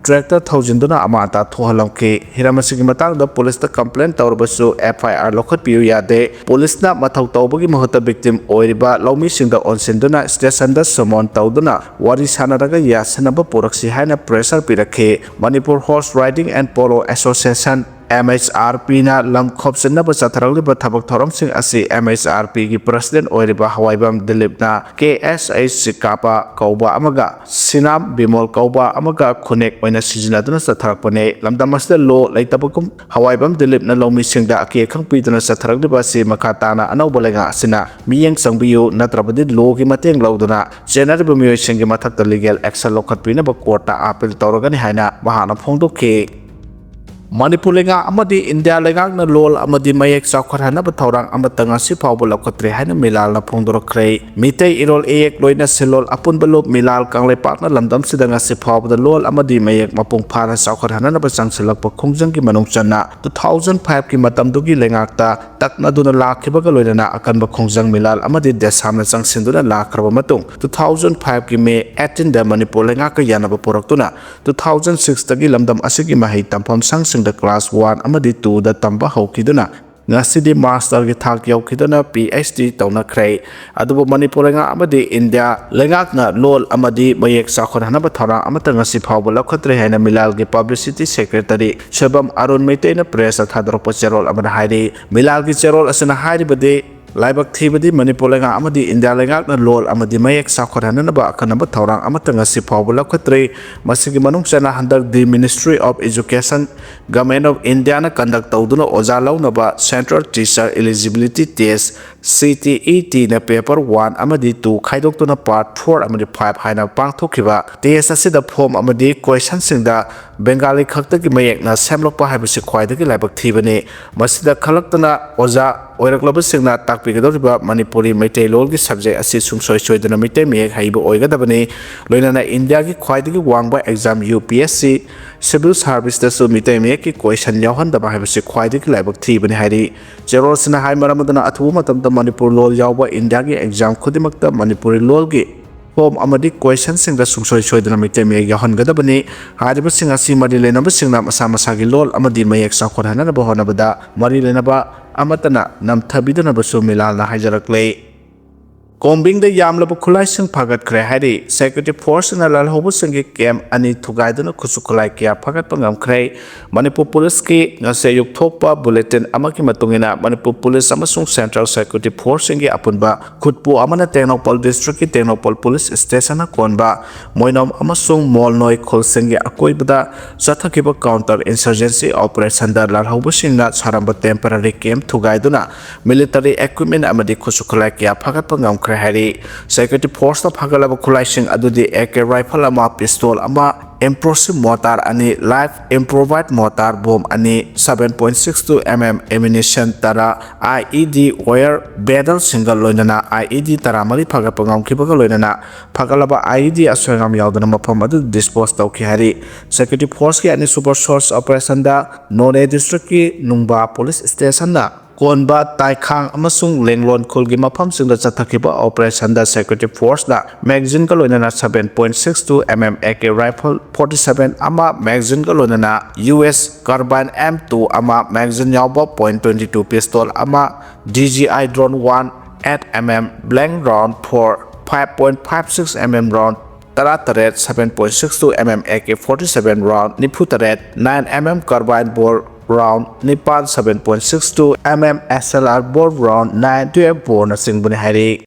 ꯇ꯭ꯔꯦꯛꯇꯔ ꯊꯧꯖꯤꯟꯗꯨꯅ ꯑꯃꯥꯡ ꯑꯇꯥ ꯊꯣꯛꯍꯜꯂꯝꯈꯤ꯫ ꯍꯤꯔꯝ ꯑꯁꯤꯒꯤ ꯃꯇꯥꯡꯗ ꯄꯨꯂꯤꯁꯇ ꯀꯝꯄ꯭ꯂꯦꯟ ꯇꯧꯔꯕꯁꯨ ꯑꯦꯐ ꯑꯥꯏ ꯑꯥꯔ ꯂꯧꯈꯠꯄꯤꯌꯨ ꯌꯥꯗꯦ꯫ ꯄꯨꯂꯤꯁꯅ ꯃꯊꯧ ꯇꯧꯕꯒꯤ ꯃꯍꯨꯠꯇ ꯚꯤꯛꯇꯤꯝ ꯑꯣꯏꯔꯤꯕ ꯂꯧꯃꯤꯁꯤꯡꯗ ꯑꯣꯟꯁꯤꯟꯗꯨꯅ ꯁ꯭ꯇꯦꯁꯟꯗ ꯁꯃꯣꯟ ꯇꯧꯗꯨꯅ ꯋꯥꯔꯤ ꯁꯥꯟꯅꯔꯒ ꯌꯥꯁꯤꯟꯅꯕ ꯄꯨꯔꯛꯁꯤ ꯍꯥꯏꯅ ꯄ꯭ꯔꯦꯁꯔ ꯄꯤꯔꯛꯈꯤ꯫ Manipur horse riding and polo association, M H R ꯄꯤꯅ ꯂꯝ ꯈꯣꯞꯆꯤꯟꯅꯕ ꯆꯠꯊꯔꯛꯂꯤꯕ ꯊꯕꯛ ꯊꯧꯔꯝꯁꯤꯡ ꯑꯁꯤ ꯑꯦꯝ ꯑꯩꯆ ꯑꯥꯔ ꯄꯤꯒꯤ ꯄ꯭ꯔꯁꯤꯗꯦꯟ ꯑꯣꯏꯔꯤꯕ ꯍꯋꯥꯏꯕꯝ ꯗꯤꯂꯤꯞꯅ ꯀꯦ ꯑꯦꯁ ꯑꯩꯆ ꯁꯤꯀꯥꯄꯥ ꯀꯧꯕ ꯑꯃꯒ ꯁꯤꯅꯥꯝ ꯕꯤꯃꯣꯜ ꯀꯧꯕ ꯑꯃꯒ ꯈꯨꯟꯅꯦꯛ ꯑꯣꯏꯅ ꯁꯤꯖꯤꯟꯅꯗꯨꯅ ꯆꯠꯊꯔꯛꯄꯅꯤ꯫ ꯂꯝꯗꯝ ꯑꯁꯤꯗ ꯂꯣ ꯂꯩꯇꯕꯒꯨꯝ ꯍꯋꯥꯏꯕꯝ ꯗꯤꯂꯤꯞꯅ ꯂꯧꯃꯤꯁꯤꯡꯗ ꯑꯀꯤ ꯑꯈꯪ ꯄꯤꯗꯨꯅ ꯆꯠꯊꯔꯛꯂꯤꯕ ꯑꯁꯤ ꯃꯈꯥ ꯇꯥꯅ ꯑꯅꯧꯕ ꯂꯩꯉꯥꯛ ꯑꯁꯤꯅ ꯃꯤꯠꯌꯦꯡ ꯆꯪꯕꯤꯌꯨ, ꯅꯠꯇ꯭ꯔꯕꯗꯤ ꯂꯣꯒꯤ ꯃꯇꯦꯡ ꯂꯧꯗꯨꯅ ꯆꯦꯟꯅꯔꯤꯕ ꯃꯤꯑꯣꯏꯁꯤꯡꯒꯤ ꯃꯊꯛꯇ ꯂꯤꯒꯦꯜ ꯑꯦꯛꯁꯟ ꯂꯧꯈꯠꯄꯤꯅꯕ ꯀꯣꯔꯠꯇ ꯑꯥꯄꯤꯜ ꯇꯧꯔꯒꯅꯤ ꯍꯥꯏꯅ ꯃꯍꯥꯛꯅ ꯐꯣꯡꯗꯣꯛꯈꯤ꯫ ꯃꯅꯤꯄꯨꯔ ꯂꯩꯉꯥꯛ ꯑꯃꯗꯤ ꯏꯟꯗꯤꯌꯥ ꯂꯩꯉꯥꯛꯅ ꯂꯣꯜ ꯑꯃꯗꯤ ꯃꯌꯦꯛ ꯆꯥꯎꯈꯠꯍꯟꯅꯕ ꯊꯧꯔꯥꯡ ꯑꯃꯠꯇ ꯉꯁꯤ ꯐꯥꯎꯕ ꯂꯧꯈꯠꯇ꯭ꯔꯤ ꯍꯥꯏꯅ ꯃꯤꯂꯥꯜꯅ ꯐꯣꯡꯗꯣꯔꯛꯈ꯭ꯔꯦ꯫ ꯃꯤꯇꯩ ꯏꯔꯣꯜ ꯏꯌꯦꯛ ꯂꯣꯏꯅ ꯁꯤꯜꯂꯣꯜ ꯑꯄꯨꯟꯕ ꯂꯨꯞ ꯃꯤꯂꯥꯜ ꯀꯪꯂꯩꯄꯥꯛꯅ ꯂꯝꯗꯝꯁꯤꯗ ꯉꯁꯤ ꯐꯥꯎꯕꯗ ꯂꯣꯜ ꯑꯃꯗꯤ ꯃꯌꯦꯛ ꯃꯄꯨꯡ ꯐꯥꯅ ꯆꯥꯎꯈꯠꯍꯟꯅꯕ ꯆꯪꯁꯤꯜꯂꯛꯄ ꯈꯣꯡꯖꯪꯒꯤ ꯃꯅꯨꯡ ꯆꯟꯅ two thousand five ꯀꯤ ꯃꯇꯝꯗꯨꯒꯤ ꯂꯩꯉꯥꯛꯇ ꯇꯛꯅꯗꯨꯅ ꯂꯥꯛꯈꯤꯕꯒ ꯂꯣꯏꯅꯅ ꯑꯀꯟꯕ ꯈꯣꯡꯖꯪ ꯃꯤꯂꯥꯜ ꯑꯃꯗꯤ ꯗꯦꯁꯥꯝꯅ ꯆꯪꯁꯤꯟꯗꯨꯅ ꯂꯥꯛꯈ꯭ꯔꯕ ꯃꯇꯨꯡ, two thousand five ꯀꯤ ꯃꯦ eighteen ꯗ ꯃꯅꯤꯄꯨꯔ ꯂꯩꯉꯥꯛꯀ ꯌꯥꯅꯕ ꯄꯨꯔꯛꯇꯨꯅ two thousand six ꯇꯒꯤ ꯂꯝꯗꯝ ꯑꯁꯤꯒꯤ ꯃꯍꯩ ꯇꯝꯐꯝ ꯁꯪꯁꯤꯡꯗ class one ꯑꯃꯗꯤ two ꯗ ꯇꯝꯕ ꯍꯧꯈꯤꯗꯨꯅ ꯉꯁꯤꯗꯤ ꯃꯥꯁꯇꯔꯒꯤ ꯊꯥꯛ ꯌꯧꯈꯤꯗꯨꯅ ꯄꯤ ꯑꯩꯆ ꯗꯤ ꯇꯧꯅꯈ꯭ꯔꯦ꯫ ꯑꯗꯨꯕꯨ ꯃꯅꯤꯄꯨꯔ ꯂꯩꯉꯥꯛ ꯑꯃꯗꯤ ꯏꯟꯗꯤꯌꯥ ꯂꯩꯉꯥꯛꯅ ꯂꯣꯜ ꯑꯃꯗꯤ ꯃꯌꯦꯛ ꯆꯥꯎꯈꯠꯍꯟꯅꯕ ꯊꯧꯔꯥꯡ ꯑꯃꯠꯇ ꯉꯁꯤ ꯐꯥꯎꯕ ꯂꯧꯈꯠꯇ꯭ꯔꯦ ꯍꯥꯏꯅ ꯃꯤꯂꯥꯜꯒꯤ publicity secretary Soibam Arun ꯃꯩꯇꯩꯅ press ꯇ ꯊꯥꯗꯣꯔꯛꯄ ꯆꯦꯔꯣꯜ ꯑꯃꯗ ꯍꯥꯏꯔꯤ꯫ ꯃꯤꯂꯥꯜꯒꯤ ꯆꯦꯔꯣꯜ ꯑꯁꯤꯅ ꯍꯥꯏꯔꯤꯕꯗꯤ ꯂꯥꯏꯕꯛ ꯊꯤꯕꯗꯤ ꯃꯅꯤꯄꯨꯔ ꯂꯩꯉꯥꯛ ꯑꯃꯗꯤ ꯏꯟꯗꯤꯌꯥ ꯂꯩꯉꯥꯛꯅ ꯂꯣꯜ ꯑꯃꯗꯤ ꯃꯌꯦꯛ ꯆꯥꯎꯈꯠꯍꯟꯅꯕ ꯑꯈꯟꯅꯕ ꯊꯧꯔꯥꯡ ꯑꯃꯠꯇ ꯉꯁꯤ ꯐꯥꯎꯕ ꯂꯧꯈꯠꯇ꯭ꯔꯤ꯫ ꯃꯁꯤꯒꯤ ꯃꯅꯨꯡ ꯆꯟꯅ ꯍꯟꯗꯛ the Ministry of Education, Government of India ꯅ conduct ꯇꯧꯗꯨꯅ ꯑꯣꯖꯥ ꯂꯧꯅꯕ Central Teacher Eligibility Test, C T E T ꯅ paper one ꯑꯃꯗꯤ two ꯈꯥꯏꯗꯣꯛꯇꯨꯅ part four ꯑꯃꯗꯤ five ꯍꯥꯏꯅ ꯄꯥꯡꯊꯣꯛꯈꯤꯕ test ꯑꯁꯤꯗ form ꯑꯃꯗꯤ question ꯁꯤꯡꯗ ꯕꯦꯡꯒꯥꯂꯤ ꯈꯛꯇꯒꯤ ꯃꯌꯦꯛꯅ ꯁꯦꯝꯂꯛꯄ ꯍꯥꯏꯕꯁꯤ ꯈ꯭ꯋꯥꯏꯗꯒꯤ ꯂꯥꯏꯕꯛ ꯊꯤꯕꯅꯤ꯫ ꯃꯁꯤꯗ ꯈꯜꯂꯛꯇꯅ ꯑꯣꯖꯥ ꯑꯣꯏꯔꯛꯂꯕꯁꯤꯡꯅ ꯇꯥꯛꯄꯤꯒꯗꯧꯔꯤꯕ ꯃꯅꯤꯄꯨꯔꯤ ꯃꯩꯇꯩꯂꯣꯟꯒꯤ subject ꯑꯁꯤ ꯁꯨꯡꯁꯣꯏ ꯁꯣꯏꯗꯅ ꯃꯩꯇꯩ ꯃꯌꯦꯛ ꯍꯩꯕ ꯑꯣꯏꯒꯗꯕꯅꯤ꯫ ꯂꯣꯏꯅꯅ ꯏꯟꯗꯤꯌꯥꯒꯤ ꯈ꯭ꯋꯥꯏꯗꯒꯤ ꯋꯥꯡꯕ exam U P S C Civil Service ꯇꯁꯨ ꯃꯤꯇꯩ ꯃꯌꯦꯛꯀꯤ question ꯌꯥꯎꯍꯟꯗꯕ ꯍꯥꯏꯕꯁꯤ ꯈ꯭ꯋꯥꯏꯗꯒꯤ ꯂꯥꯏꯕꯛ ꯊꯤꯕꯅꯤ ꯍꯥꯏꯔꯤ꯫ ꯆꯦꯔꯣꯜꯁꯤꯅ ꯍꯥꯏ, ꯃꯔꯝ ꯑꯗꯨꯅ ꯑꯊꯨꯕ ꯃꯇꯝꯗ ꯃꯅꯤꯄꯨꯔ ꯂꯣꯜ ꯌꯥꯎꯕ ꯏꯟꯗꯤꯌꯥꯒꯤ exam ꯈꯨꯗꯤꯡꯃꯛꯇ ꯃꯅꯤꯄꯨꯔꯤ ꯂꯣꯜꯒꯤ ꯐꯣꯝ ꯑꯃꯗꯤ ꯀꯣꯏꯁꯟꯁꯤꯡꯗ ꯁꯨꯡꯁꯣꯏ ꯁꯣꯏꯗꯅ ꯃꯩꯇꯩ ꯃꯌꯦꯛ ꯌꯥꯎꯍꯟꯒꯗꯕꯅꯤ꯫ ꯍꯥꯏꯔꯤꯕꯁꯤꯡ ꯑꯁꯤ ꯃꯔꯤ ꯂꯩꯅꯕꯁꯤꯡꯅ ꯃꯁꯥ ꯃꯁꯥꯒꯤ ꯂꯣꯜ ꯑꯃꯗꯤ ꯃꯌꯦꯛ ꯆꯥꯎꯈꯠꯍꯟꯅꯕ ꯍꯣꯠꯅꯕꯗ ꯃꯔꯤ ꯂꯩꯅꯕ ꯑꯃꯠꯇꯅ ꯅꯝꯊꯕꯤꯗꯅꯕꯁꯨ ꯃꯤꯂꯥꯜꯅ ꯍꯥꯏꯖꯔꯛꯂꯦ꯫ ꯀꯣꯝꯕꯤꯡꯗ ꯌꯥꯝꯂꯕ ꯈꯨꯠꯂꯥꯏꯁꯤꯡ ꯐꯥꯒꯠꯈ꯭ꯔꯦ ꯍꯥꯏꯔꯤ꯫ ꯁꯦꯀ꯭ꯌꯨꯔꯤꯇꯤ ꯐꯣꯔꯁꯅ ꯂꯥꯜꯍꯧꯕꯁꯤꯡꯒꯤ ꯀꯦꯝ ꯑꯅꯤ ꯊꯨꯒꯥꯏꯗꯨꯅ ꯈꯨꯠꯁꯨ ꯈꯨꯠꯂꯥꯏ ꯀꯌꯥ ꯐꯥꯒꯠꯄ ꯉꯝꯈ꯭ꯔꯦ꯫ ꯃꯅꯤꯄꯨꯔ ꯄꯨꯂꯤꯁꯀꯤ ꯉꯁꯤ ꯑꯌꯨꯛ ꯊꯣꯛꯄ ꯕꯨꯂꯦꯇꯤꯟ ꯑꯃꯒꯤ ꯃꯇꯨꯡ ꯏꯟꯅ, ꯃꯅꯤꯄꯨꯔ ꯄꯨꯂꯤꯁ ꯑꯃꯁꯨꯡ ꯁꯦꯟꯇ꯭ꯔꯦꯜ ꯁꯦꯀ꯭ꯌꯨꯔꯤꯇꯤ ꯐꯣꯔꯁꯁꯤꯡꯒꯤ ꯑꯄꯨꯟꯕ ꯈꯨꯠꯄꯨ ꯑꯃꯅ ꯇꯦꯡꯅꯧꯄꯜ ꯗꯤꯁꯇ꯭ꯔꯤꯛꯀꯤ ꯇꯦꯡꯅꯧꯄꯜ ꯄꯨꯂꯤꯁ ꯁ꯭ꯇꯦꯁꯟꯅ ꯀꯣꯟꯕ ꯃꯣꯏꯅꯣꯝ ꯑꯃꯁꯨꯡ ꯃꯣꯜꯅꯣꯏ ꯈꯨꯜꯁꯤꯡꯒꯤ ꯑꯀꯣꯏꯕꯗ ꯆꯠꯊꯈꯤꯕ ꯀꯥꯎꯟꯇꯔ ꯏꯟꯁꯔꯖꯦꯟꯁꯤ ꯑꯣꯄꯔꯦꯁꯟꯗ ꯂꯥꯜꯍꯧꯕꯁꯤꯡꯅ ꯁꯥꯔꯝꯕ ꯇꯦꯝꯄꯔꯔꯤ ꯀꯦꯝ ꯊꯨꯒꯥꯏꯗꯨꯅ ꯃꯤꯂꯤꯇꯔꯤ ꯏꯀ꯭ꯋꯤꯞꯃꯦꯟ ꯑꯃꯗꯤ ꯈꯨꯠꯁꯨ ꯈꯨꯠꯂꯥꯏ ꯀꯌꯥ ꯐꯥꯒꯠꯄ ꯉꯝꯈ꯭ꯔꯦ ꯍꯥꯏꯔꯤ꯫ ꯁꯦꯀ꯭ꯌꯨꯔꯤꯇꯤ ꯐꯣꯔꯁꯅ ꯐꯥꯒꯠꯂꯕ ꯈꯨꯠꯂꯥꯏꯁꯤꯡ ꯑꯗꯨꯗꯤ ꯑꯦ ꯀꯦ ꯔꯥꯏꯐꯜ ꯑꯃ, ꯄꯤꯁꯇꯣꯜ ꯑꯃ, ꯏꯝꯄ꯭ꯔꯣꯁꯤꯞ ꯃꯣꯔꯇꯥꯔ ꯑꯅꯤ, ꯂꯥꯏꯐ ꯏꯝꯄ꯭ꯔꯣꯚꯥꯏꯠ ꯃꯣꯔꯇꯥꯔ ꯕꯣꯝ ꯑꯅꯤ, seven point six two M M ammunition ꯇꯔꯥ, I E D wire barrel ꯁꯤꯡꯒ ꯂꯣꯏꯅꯅ I E D ꯇꯔꯥꯃꯔꯤ ꯐꯥꯒꯠꯄ ꯉꯝꯈꯤꯕꯒ ꯂꯣꯏꯅꯅ ꯐꯥꯒꯠꯂꯕ I E D ꯑꯁꯣꯏ ꯑꯉꯥꯝ ꯌꯥꯎꯗꯅ ꯃꯐꯝ ꯑꯗꯨꯗ ꯗꯤꯁꯄꯣꯖ ꯇꯧꯈꯤ ꯍꯥꯏꯔꯤ꯫ ꯁꯦꯀ꯭ꯌꯨꯔꯤꯇꯤ ꯐꯣꯔꯁꯀꯤ ꯑꯅꯤꯁꯨꯕ ꯁꯔꯆ ꯑꯣꯄꯔꯦꯁꯟꯗ ꯅꯣꯅꯦ ꯗꯤꯁꯇ꯭ꯔꯤꯛꯀꯤ ꯅꯨꯡꯕꯥ ꯄꯨꯂꯤꯁ ꯁ꯭ꯇꯦꯁꯟꯅ ꯀꯣꯟꯕ ꯇꯥꯏꯈꯥꯡ ꯑꯃꯁꯨꯡ ꯂꯦꯡꯂꯣꯟ ꯈꯨꯜꯒꯤ ꯃꯐꯝꯁꯤꯡꯗ ꯆꯠꯊꯈꯤꯕ ꯑꯣꯄꯔꯦꯁꯟꯗ ꯁꯦꯀ꯭ꯌꯨꯔꯤꯇꯤ ꯐꯣꯔꯁꯅ ꯃꯦꯒꯥꯖꯤꯟꯒ ꯂꯣꯏꯅꯅ seven point six two M M A K rifle forty seven ꯑꯃ, ꯃꯦꯒꯥꯖꯤꯟꯒ ꯂꯣꯏꯅꯅ U S carbine M two ꯑꯃ, ꯃꯦꯒꯥꯖꯤꯟ ꯌꯥꯎꯕ point twenty two pistol ꯑꯃ, D J I drone one, eight M M blank round four, five point five six M M round ꯇꯔꯥꯇꯔꯦꯠ, seven point six two M M A K forty seven round ꯅꯤꯐꯨꯇꯔꯦꯠ, nine M M carbine bore round ꯅꯤꯄꯥꯟ, seven point six two M M S L R bore round nine, twelve boreꯅꯆꯤꯡꯕꯅꯤ ꯍꯥꯏꯔꯤ꯫